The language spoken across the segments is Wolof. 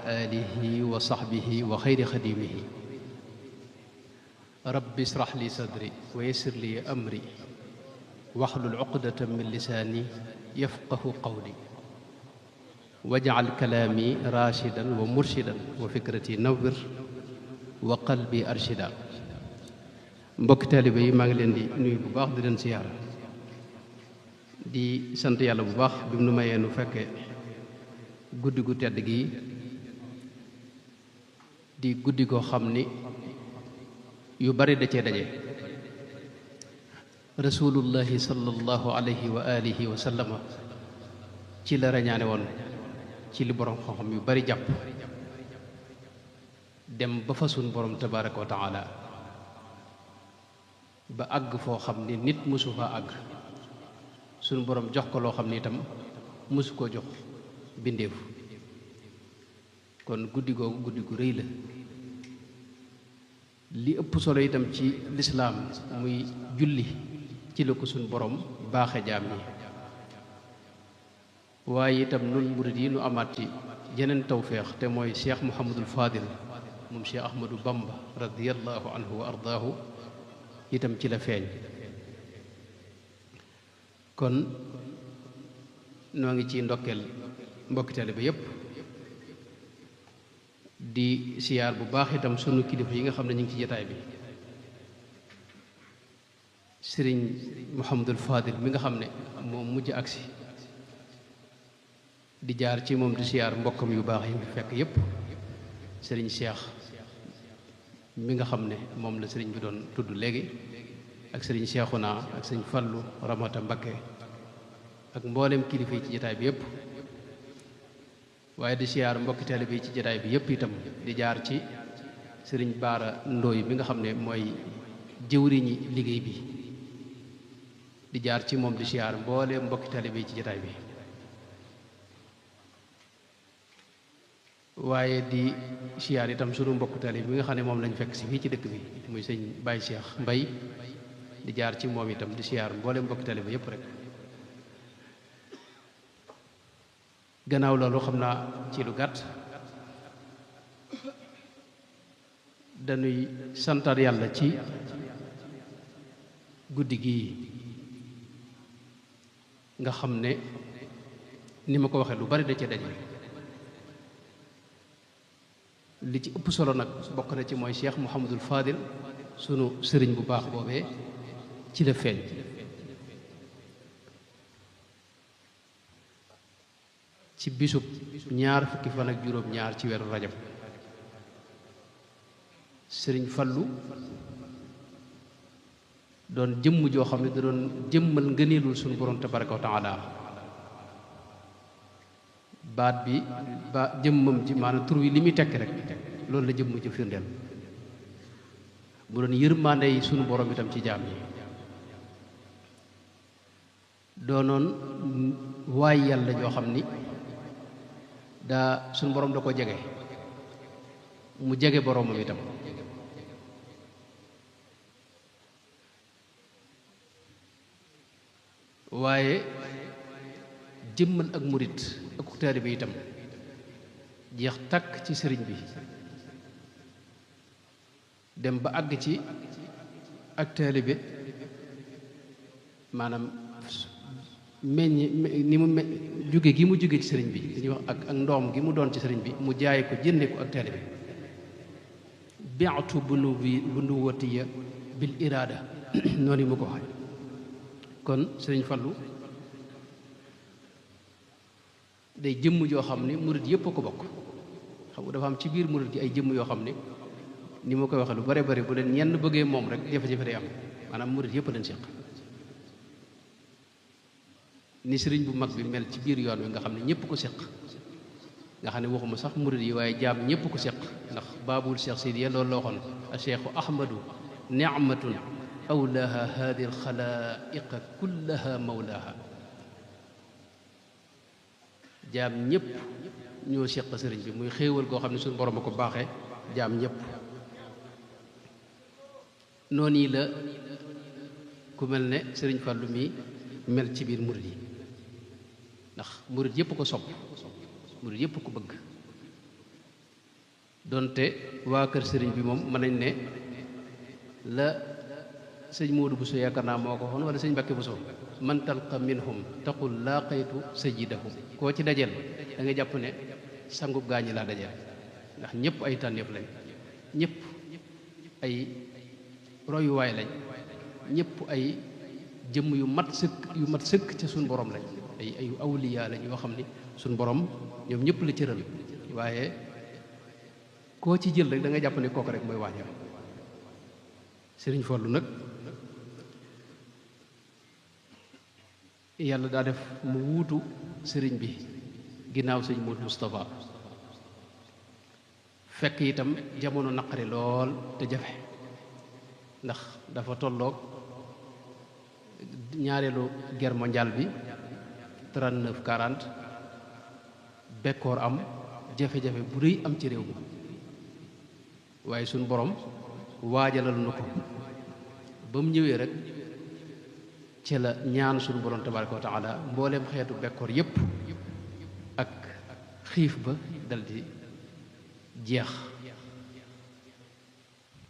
alihi wa sahbihi wa xayri xadimihi rabbi israh li sadri wa yassir li amri waxlul uqdatan min lisaani yafqahu qawli waj'al kalaami rashidan wa murshidan wa fikrati nawwir wa qalbi arshida. mbokki taalibe yi maa ngi leen di nuyu bu baax di leen siyaara di sant yàlla bu baax bi mu nu mayee nu fekke guddi gu tedd gi di guddi goo xam ni yu bari da cee daje. rasulullahi sallallahu alayhi wa alihi wa sallama ci la rañaane woon ci li borom xam-xam yu bari jàpp dem ba fa sun borom tabaraka wa taala ba àgg foo xam ni nit mësu fa àgg sun borom jox ko loo xam ni itam mësu koo jox bindeefu. kon guddi googu guddi gu rëy la. li ëpp solo itam ci lislaam muy julli ci la ko suñ borom baaxe jaam ñi, waaye itam nun murid yi nu amaat ci jeneen tawféex te mooy cheikh Mouhamadul Fadil moom cheikh Ahmadou Bamba radiyallahu anhu wa ardaahu itam ci la feeñ. kon noo ngi ci ndokkeel mbokki taalibe ba yépp di siyaar bu baax itam sunu kilifa yi nga xam ne ñu ngi ci jataay bi. sëriñ Mouhamadul Fadil mi nga xam ne moom mujj agsi di jaar ci moom di siyaar mbokkam yu baax yi mu fekk yépp. sëriñ Cheikh mi nga xam ne moom la sëriñ bi doon tudd léegi ak sëriñ Cheikhouna ak sëriñ Fallu Ramata Mbakke ak mboolem kilifa yi ci jataay bi yépp. waaye di siyaar mbokki taalibe yi ci jataay bi yépp itam di jaar ci sëriñ Baara Ndooy mi nga xam ne mooy jëwriñi liggéey bi di jaar ci moom di siyaar mbooleem mbokki taalibe yi ci jataay bi. waaye di siyaar itam sunu mbokk taalibe bi nga xam ne moom lañ fekk si fii ci dëkk bi muy sëñ Baye Cheikh Mbay di jaar ci moom itam di siyaar mbooleem mbokki taalibe yépp rek. gannaaw loolu xam naa ci lu gàtt dañuy santar yàlla ci guddi gii nga xam ne ni ma ko waxee lu bari da ca daje. li ci ëpp solo nag bokk na ci mooy Cheikh Mouhamadul Fadil sunu sëriñ bu baax boobee ci la feeñ. ci bisub ñaar fukki fan ak juróom ñaar ci weeru rajab sëriñ Fallu doon jëmm joo xam ne da doon jëmmal ngëneelul suñu borom tabaraka wa taala. baat bi ba jëmmam ji maanaam tur wi li muy tekki rek loolu la jëmm ji firndeel. bu doon yërmande yi sunu borom itam ci jaam yi doonoon waay yàlla joo xam ni daa suñu borom da ko jege mu jege boromam itam. waaye jëmmal ak murit ak taalibe bi itam jeex takk ci sëriñ bi dem ba àgg ci ak taalibe maanaam meññ ni mu jóge gi mu jóge ci sëriñ bi dañuy wax ak ndoom gi mu doon ci sëriñ bi mu jaay ko jënde ko ak taalibe bi bi'tu bunuwatiya bil iraada noonu yi mu ko waxee. kon sëriñ Fallu day jëmm joo xam ne murit yépp a ko bokk. xam nga dafa am ci biir murit gi ay jëmm yoo xam ne ni ma koy waxee lu bare bari bu leen ñenn bëggee moom rek jafe-jafe day am maanaam murit yépp a leen seq. ni sëriñ bu mag bi mel ci biir yoon wi nga xam ne ñëpp ko seq nga xam ne waxuma sax murid yi waaye jaam ñëpp ko seq ndax baabul Cheikh Sidiya loolu la waxoon a cheikhu ahmadu nicmatun awlaha hadi alxalaiqa kullaha mawlaha. jaam ñëpp ñoo seq sëriñ bi muy xéewal koo xam ne suñu borom a ko baaxee jaam ñëpp. noonu yi la ku mel ne sëriñ Fàllu mi mel ci biir murid yi ndax murid yëpp ko sopp murid yëpp ko bëgg donte waa kër sëriñ bi moom mën nañ ne la sëñ Moodu Buso yaakaar naa moo ko waxoon wala sëñ Mbàkke Buso man talqa minhum taqul laaqaytu sajidahum koo ci dajeel da nga jàpp ne sangub gaañi laa dajeel ndax ñëpp ay tànneef lañ ñëpp ay royuwaay lañ ñëpp ay jëmm yu mat sëkk ca suñ borom lañ ay awliya lañ yoo xam ni suñ borom ñoom ñëpp la cëral waaye koo ci jël rek da nga jàpp ne kooku rek mooy waajam sëriñ Fallu nag yàlla daa def mu wuutu sëriñ bi ginnaaw sëñ Moodu Moustapha fekk itam jamono naqari lool te jafe ndax dafa tolloog ñaareelu guerre mondiale bi 39 40 bekkoor am jafe-jafe bu rëy am ci réew mi waaye suñ borom waajalal na ko ba mu ñëwee rek ci la ñaan suñu borom tabaraka wa taala mbooleem xeetu bekkoor yépp ak xiif ba dal di jeex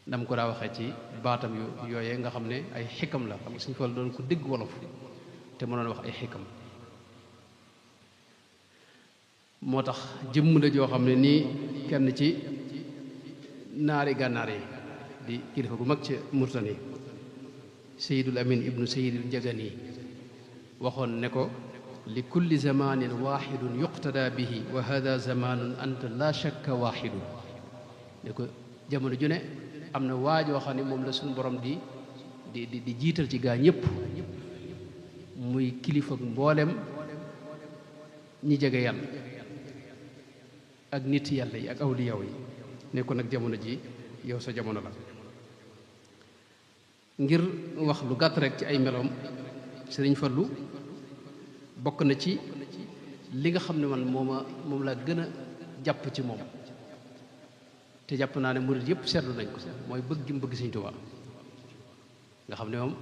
dam ko daa waxee ci baatam yooyee nga xam ne ay xikam la xam nga suñu Fallu doon ko dégg wolof te mënoon wax ay xikam moo tax jëmm la joo xam ne nii kenn ci naari gànnaar yi di kilifa gu mag ci Murtani Seydul Amin ibnu Seydil Jagani waxoon ne ko li kulli zamanin waxidun yuqtada bihi wa hada zamanun anta la shakka waxidun ne ko jamono ju ne am na waajoo xam ne moom la suñu borom di jiital ci gaa ñëpp muy kilifa mboolem ñi jege yàlla ak nit yàlla yi ak awliyaw yi ne ko nag jamono ji yow sa jamono la ngir wax lu gàtt rek ci ay meloom sëriñ Fallu bokk na ci li nga xam ne man moom laa gën a jàpp ci moom te jàpp naa ne murid yëpp seetlu nañ ko mooy bëgg gi mu bëgg Sëriñ Tuubaa nga xam ne moom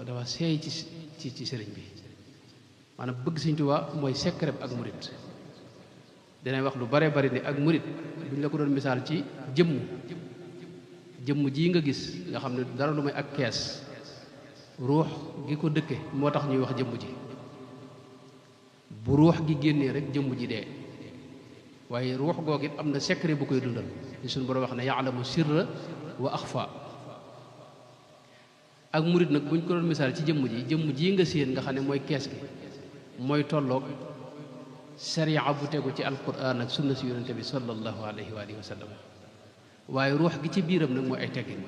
dafa seey ci sëriñ bi maanaam bëgg Sëriñ Tuubaa mooy secret ak murid dinañ wax lu bare bari ne ak murid bu ñu la ko doon misaal ci jëmm jii nga gis nga xam ne dara lu may ak kees ruux gi ko dëkke moo tax ñuy wax jëmm ji bu ruux gi génnee rek jëmm ji dee waaye ruux googu it am na secret bu koy dundal li suñu borom wax ne yaalamu sirra wa axfa ak murid nag bu ñu ko doon misaal ci jëmm ji nga séen nga xam ne mooy kees gi mooy tolloog sariya bu tegu ci alquran ak sunna si yonente bi sallallahu alayhi wa alihi wa sallam waaye ruux gi ci biiram nag mooy ay teggin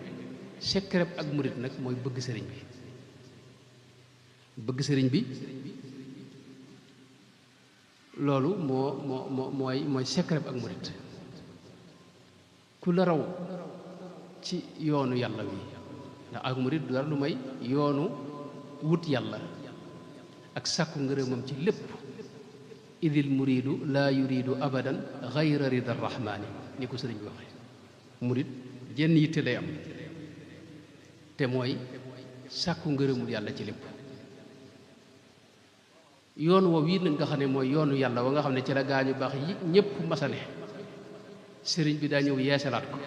secret ak murid nag mooy bëgg sëriñ bi loolu mooy secret ak murid ku la raw ci yoonu yàlla wi ndax ak murid du dara lu may yoonu wut yàlla ak sàkku ngërëmam ci lépp idil muridu laa yuridu abadan gayra rida rahmaani ni ko sëriñ bi waxe murid jenn yitte lay am te mooy sàkku ngërëmul yàlla ci lépp yoon woowu yi nag nga xam ne mooy yoonu yàlla wa nga xam ne ci la gaañu baax yi ñépp masane sëriñ bi daa ñëw yeesalaat ko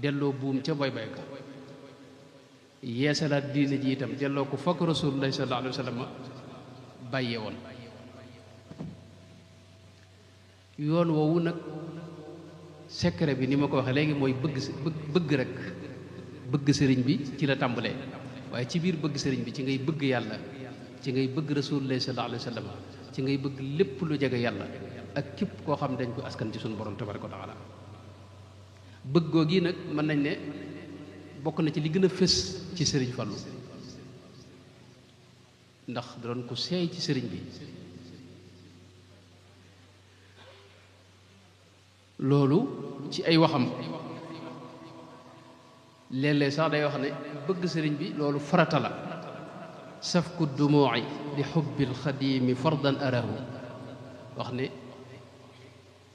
delloo buum ca boy boy ka yeesalaat diine ji itam delloo ko fokk rasulullahi sallallahu alayhi wa sallam bàyyee woon yoon woowu nag secret bi ni ma ko waxee léegi mooy bëgg sëriñ bi ci la tàmbalee waaye ci biir bëgg sëriñ bi ci ngay bëgg yàlla ci ngay bëgg rasulullahi sallallahu alayhi wa sallam ci ngay bëgg lépp lu jege yàlla ak képp koo xam dañ ko askan ci suñu borom tabaraka wa taala bëggoo gi nag mën nañ ne bokk na ci li gën a fës ci sëriñ Fallu ndax da doon ko seey ci sëriñ bi loolu ci ay waxam léeg-léeg sax day wax ne bëgg sëriñ bi loolu farata la safku dumuuci li xubbil xadiimi fardan arahu wax ne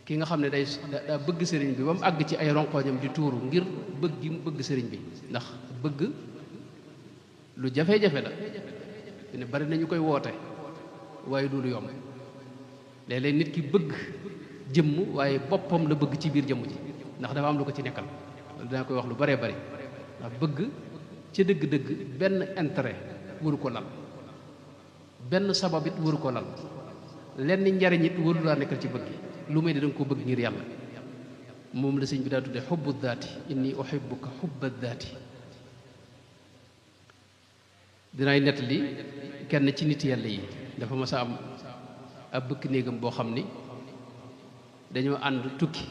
ki nga xam ne daa bëgg sëriñ bi ba mu àgg ci ay ronqooñam di tuuru ngir bëgg gi mu bëgg sëriñ bi ndax bëgg lu jafe-jafe la ne bari nañu koy woote waaye du lu yomb léeg-léeg nit ki bëgg jëmm waaye boppam la bëgg ci biir jëmm ji ndax dafa am lu ko ci nekkal dana koy wax lu baree bari ndax bëgg ci dëgg-dëgg benn intérêt waru ko lal benn sabab it waru ko lal lenn njariñ it waru laa nekkal ci bëgg lu may di danga ko bëgg ngir yàlla moom la sëñ bi daa tudde xubbu daati inni uhibbuka xubba daati dinaay nettali kenn ci nit yàlla yi dafa mas a am ab bëkk néegam boo xam ni dañoo ànd tukki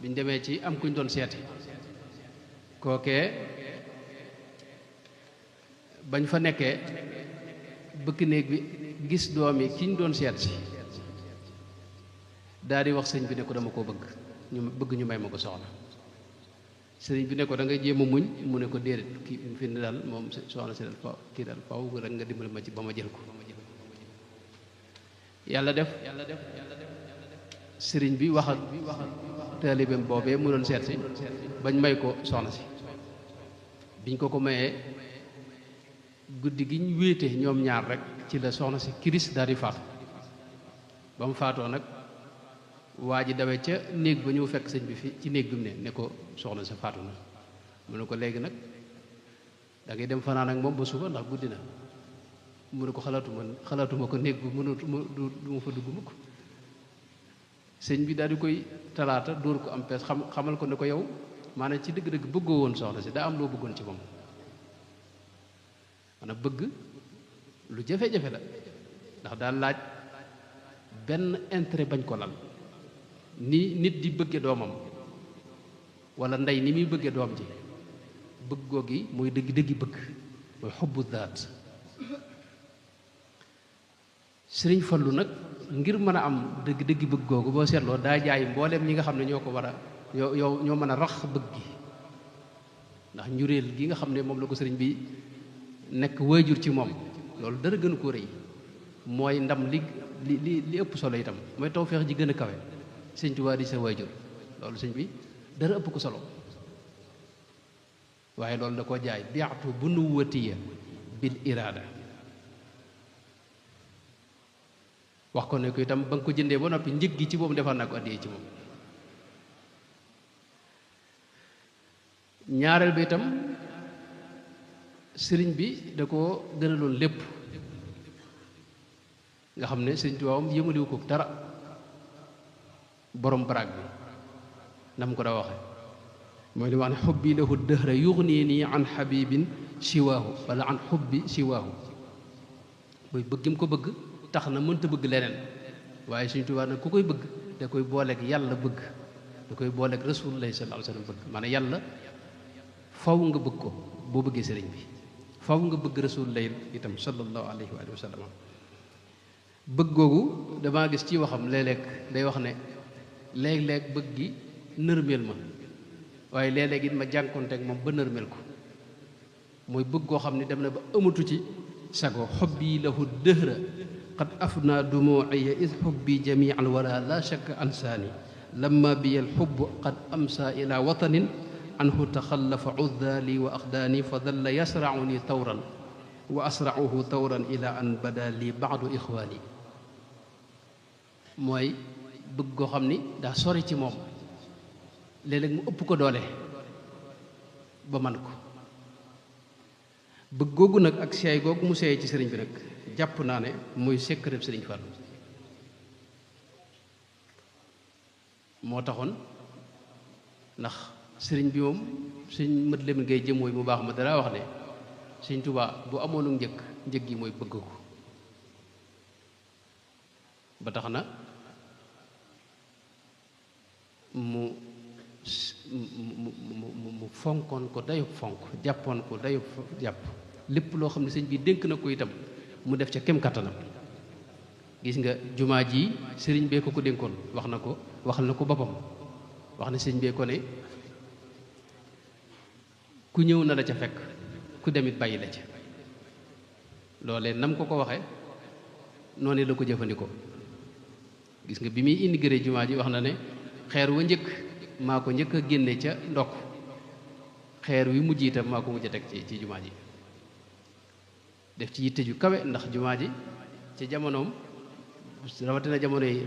biñ demee ci am kuñ doon seeti kookee bañ fa nekkee bëkk néeg bi gis doom yi kiñ doon seet si daal di wax sëñ bi ne ko dama koo bëgg ñu may ma ko soxna sëriñ bi ne ko da ngay jéem a muñ mu ne ko déedéet kii fi ne daal moom soxna si daal fa kii daal faw rek nga dimbali ma ci ba ma jël ko yàlla def sëriñ bi wax ak taalibeem boobee mu doon seet si bañ may ko soxna si biñ ko mayee guddi gi ñu wéete ñoom ñaar rek ci la soxna si kiris daal di faatu ba mu faatoo nag waa ji dawee ca néeg ba ñëw fekk sëñ bi fi ci néeg bi mu ne ko soxna sa faatu na mu ne ko léegi nag da ngay dem fanaan ak moom ba suba ndax guddi na mu ne ko xalaatuma ko néeg bu mënatuma du ma fa dugg mukk sëñ bi daal di koy talaata dóor ko am pees xamal ko ne ko yow maanaam ci dëgg-dëgg bëggoo woon soxna si daa am loo bëggoon ci moom maanaam bëgg lu jafe-jafe la ndax daal laaj benn intérêt bañ ko lal ni nit di bëgge doomam wala ndey ni muy bëgge doom ji bëggoo gi mooy dëggi bëgg mooy xubbu daat sëriñ Fallu nag ngir mën a am dëggi bëgg googu boo seetloo daa jaay mbooleem ñi nga xam ne ñoo ko war a ñoo mën a rax bëgg gi ndax njuréel gi nga xam ne moom la ko sëriñ bi nekk waajur ci moom loolu dara gënu ko rëy mooy ndam li ëpp solo itam mooy tawfeex ji gën a kawe sëñ Tuubaa di sa waajur loolu sëñ bi dara ëpp ko solo waaye loolu da koo jaay biatu bu nuwatiya bil iraada wax ko ne ko itam ba nga ko jëndee ba noppi njëg gi ci boobu defal naa ko addiyee ci moom ñaareel bi itam sëriñ bi da koo gënaloon lépp nga xam ne sëriñ Tuubaa moom yëmaliwu ko dara borom baraag bi nam ko da waxe mooy li wax ne xubbi lahu dëhra yuxnii nii an xabibin siwaahu wala an xubbi siwaahu mooy bëggim ko bëgg tax na mënta bëgg leneen waaye sëriñ Tuubaa nag ku koy bëgg da koy booleeg yàlla bëgg da koy booleeg rasulullahi sallallahu alayhi wa sallam bëgg maanaam yàlla faw nga bëgg ko boo bëggee sëriñ bi faw nga bëgg rasulullahi itam sallallahu alayhi wa sallam bëgg googu damaa gis ci waxam léeg-léeg day wax ne léeg-léeg bëgg gi nërmeel ma waaye léeg-léeg it ma jànkonteeg moom ba nërmeel ko mooy bëgg koo xam ne dem na ba amatu ci sago xobbi lahu dëhra qad afna dumuiya id xubbi jamian wala la shakka ansaani lamma biya alxubb qad amsa ila watanin anhu taxallafa uddaali wa axdaani fa dalla yasrauni tawran wa asrauhu tawran ila an bada li baadu ixwaani mooy bëgg koo xam ni daa sori ci moom léeg-léeg mu ëpp ko doole ba man ko bëgg googu nag ak seey googu mu seey ci sëriñ bi nag jàpp naa ne muy secret sëriñ Fallu moo taxoon ndax sëriñ bi moom sëñ mët lemin ngay jëmooy mu baax ma dara wax ne sëñ Tuubaa bu amoonu njëg gi mooy bëgg ko ba tax na mu fonkoon ko dayub fonk jàppoon ko dayub jàpp lépp loo xam ne sëñ bi dénk na ko itam mu def ca kem kattanam gis nga jumaa ji sëriñ bee ko dénkoon waxal na ko boppam wax ne sëñ bee ko ne ku ñëw na la ca fekk ku demit bàyyi la ca loolee nam ko waxe noonu la ko jëfandikoo gis nga bi muy inauguré jumaa ji wax na ne xeer wa njëkk maa ko njëkk a génne ca ndokk xeer wi mujj itam maa ko mujj a teg ci jumaa ji def ci yitte ju kawe ndax jumaa ji ci jamonoom rawatina jamono yi